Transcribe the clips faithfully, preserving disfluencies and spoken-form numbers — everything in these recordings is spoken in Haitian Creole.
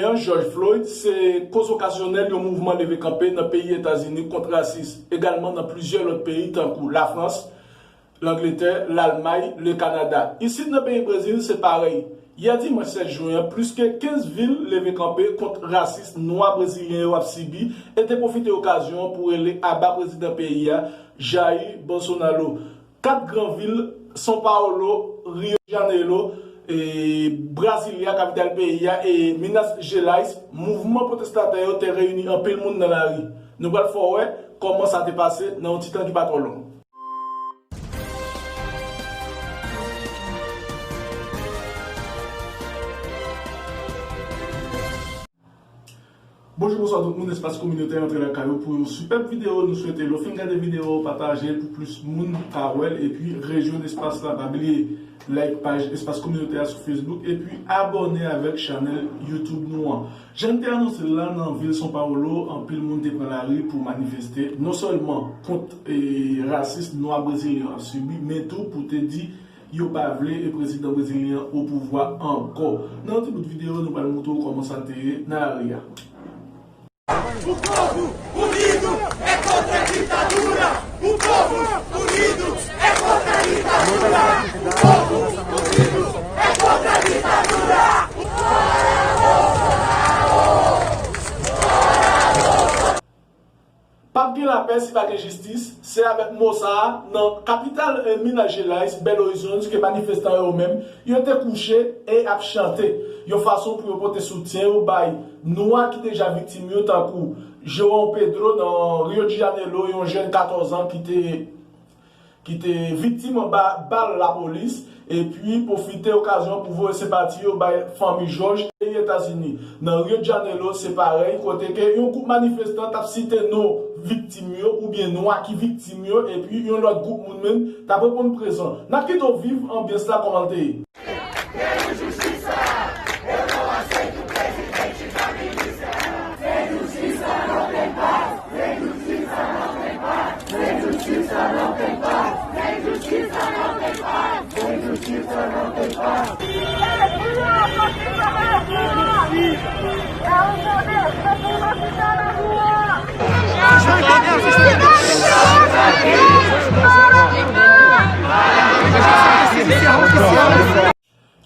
An George Floyd se koz okazyonèl yon mouvman leve kanpe nan peyi Etazini kont rasis, egalman nan plizyè lòt peyi tankou Lafrans, Langletè, Lalmay, Lekanada. Isit nan peyi Brezil se parèy. Yè dimanch sèz jen an, plis ke kenz vil leve kanpe kont rasis nwa brezilyen yo ap sibi e te pwofite okazyon an pou rele aba prezidan peyi a, Jair Bolsonaro. Kat gran vil, São Paulo, Rio de Janeiro, e, Brasilia, kapital peyi a, e Minas Gerais, mouvman pwotestatè yo te reyini anpil moun nan lari. Nou pral fè w wè kòman sa te pase nan yon ti tan ki pa twò long. Bonjou, bonswa tout moun, Espas Kominotè antre lakay ou pou yon sipèb videyo. Nou swete lè w fin gade videyo a, pataje l pou plis moun ka wè l, epi rejwenn espas la. Pa bliye like paj Espas Kominotè a sou Facebook, epi abòne avèk chanèl YouTube nou an. Jan n te anonse l la, nan vil São Paulo, anpil moun te pran lari pou manifeste, non sèlman kont, e, rasis nwa brezilyen yo ap sibi, men tou pou te di yo pa vle e prezidan brezilyen an opouvwa ankò. Nan yon ti bout videyo, nou pral montre w kòman sa te ye nan lari a. O povo unido é contra a ditadura! O povo unido é contra a ditadura! O povo unido é contra a ditadura! P ap gen lapè si pa gen jistis, se avèk mo sa a, nan kapital, eh, Minas Gerais, Belo Horizonte, ke manifestan yo menm, yo te kouche e ap chante, yon fason pou yo pote soutyen yo bay nwa ki deja viktim yo, tankou João Pedro nan Rio de Janeiro, yon jèn katòz an ki te ki te viktim anba bal lapolis, epi pwofite okazyon pou voye senpati yo bay fanmi Jòj. Peyi Etazini, nan Rio de Janeiro, se parèy, kote ke yon gwoup manifestan t ap site non viktim yo, oubyen nwa ki viktim yo, epi yon lòt gwoup moun menm t ap reponn prezan. N ap kite w viv anbyans la kòman l te ye.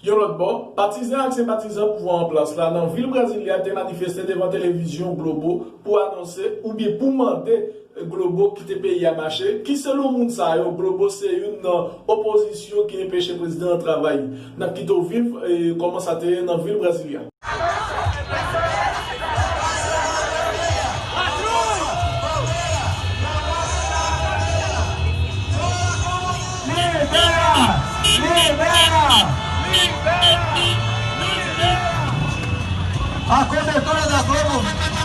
Yon lòt bò, patizan ak senpatizan pouvwa an plas la nan vil Brasilia te manifeste devan televizyon Globo pou anonse oubyen pou mande Globo kite peyi a mache. Ki selon moun sa yo, Globo se youn nan opozisyon ki enpeche prezidan an travay. N ap kite w viv, eh, kòman sa te ye nan vil Brasilia. A cobertura da Globo.